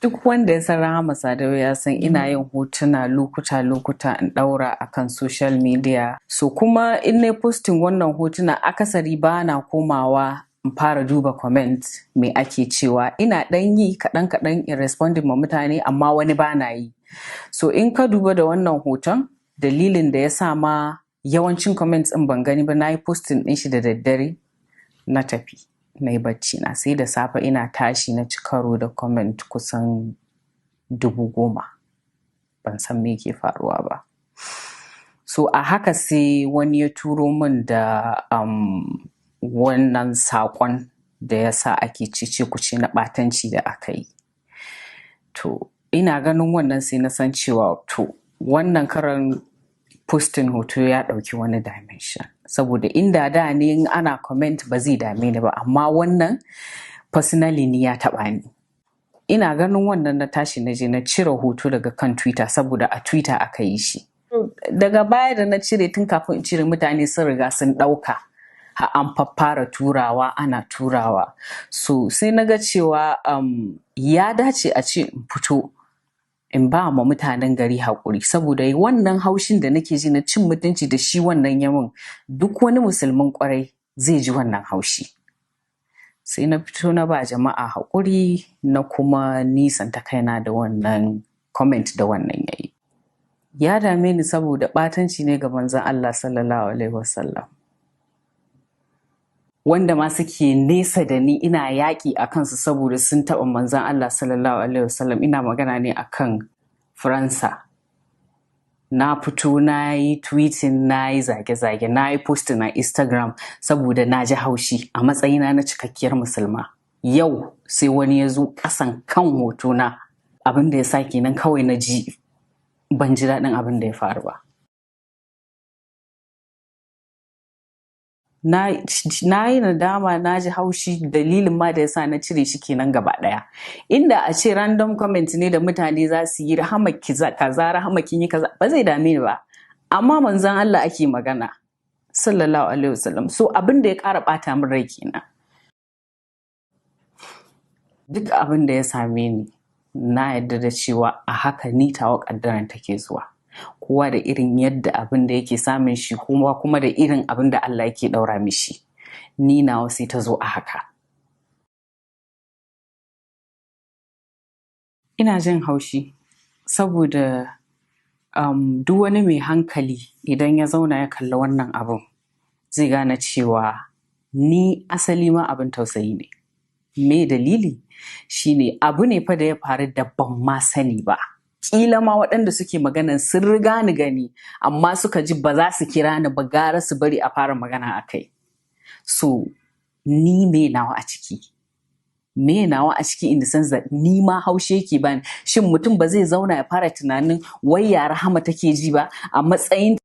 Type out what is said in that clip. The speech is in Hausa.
Duk wanda ya san Rahama Sadau ya san ina yin hotuna lokuta-lokuta in ɗaura a kan social media. So kuma in na posting wannan hotuna, akasari ba na komawa in fara duba comment me ake cewa. Ina ɗan yi kaɗan-kaɗan in responding ma mutane, amma wani ba na yi. So in ka duba da wannan hoton, dalilin da ya sa ma yawancin comments ɗin ban gani ba, na yi posting ɗin shi da daddare, na tafi na yi bacci na, sai da safe ina tashi na ci karo da comment kusan 10,000. Ban san me ke faruwa ba. So a haka sai wani ya turo min da wannan saƙon da ya sa ake cece kuce na ɓatanci da aka yi. To ina ganin wannan sai na san cewa to wannan karan posting hoto ya ɗauki wani dimension. Saboda inda da ne in ana comment ba zai dame ni ba, amma wannan personally ni ya taɓa ni. Ina ganin wannan na tashi na je na cire hoto daga kan Twitter, saboda a Twitter aka yi shi. Daga baya da na cire, tun kafin in cire mutane sun riga sun ɗauka. Ha an faffara turawa, ana turawa. So sai na ga cewa ya dace a ce in fito in ba ma mutanen gari haƙuri, saboda wannan haushin da nake ji na cin mutunci da shi wannan ya mun, duk wani musulmin ƙwarai zai ji wannan haushi. Sai na fito na ba jama'a haƙuri, na kuma nisanta kaina da wannan comment da wannan yayi. Ya dame ni saboda ɓatanci ne ga Manzon Allah Sallallahu Alaihi Wasallam. Wanda ma suke nesa da ni ina yaƙi a kansu saboda sun taɓa Manzon Allah Sallallahu Alaihi Wasallam. Ina magana ne akan Faransa. Na fito na yi tweeting, na yi zage-zage, na yi posting a Instagram saboda na ji haushi a matsayina na cikakkiyar musulma. Yau sai wani ya zo ƙasan kan hotona. Abin da ya sa kenan kawai na ji ban ji daɗin abin da ya faru ba. Na yi nadama, na ji haushi. Dalilin ma da ya sa na cire shi kenan gaba ɗaya. Inda a ce random comment ne da mutane za su yi, "Rahama kaza, Rahama kin yi kaza," ba zai dame ni ba. Amma Manzon Allah ake magana, Sallallahu Alaihi Wasallam. So abin da ya ƙara ɓata min rai kenan. Duk abin da ya same ni, na yarda da cewa a haka ni tawa ƙaddaran take zuwa. Kowa da irin yadda abin da yake samun shi, kowa kuma da irin abin da Allah yake ɗaura mishi. Ni nawa sai ta zo a haka. Ina jin haushi saboda duk wani mai hankali idan ya zauna ya kalli wannan abun zai gane cewa ni asali ma abin tausayi ne. Me dalili? Shine abu ne fa da ya faru da ban ma sani ba. Ƙila ma waɗanda suke maganan sun riga ni gani, amma suka ji ba za su kira ni ba, gara su bari a fara magana a kai. So ni me nawa a ciki? Me nawa a ciki in the sense that ni ma haushi yake bani. Shin mutum ba zai zauna ya fara tunanin wai ya Rahama take ji ba a matsayin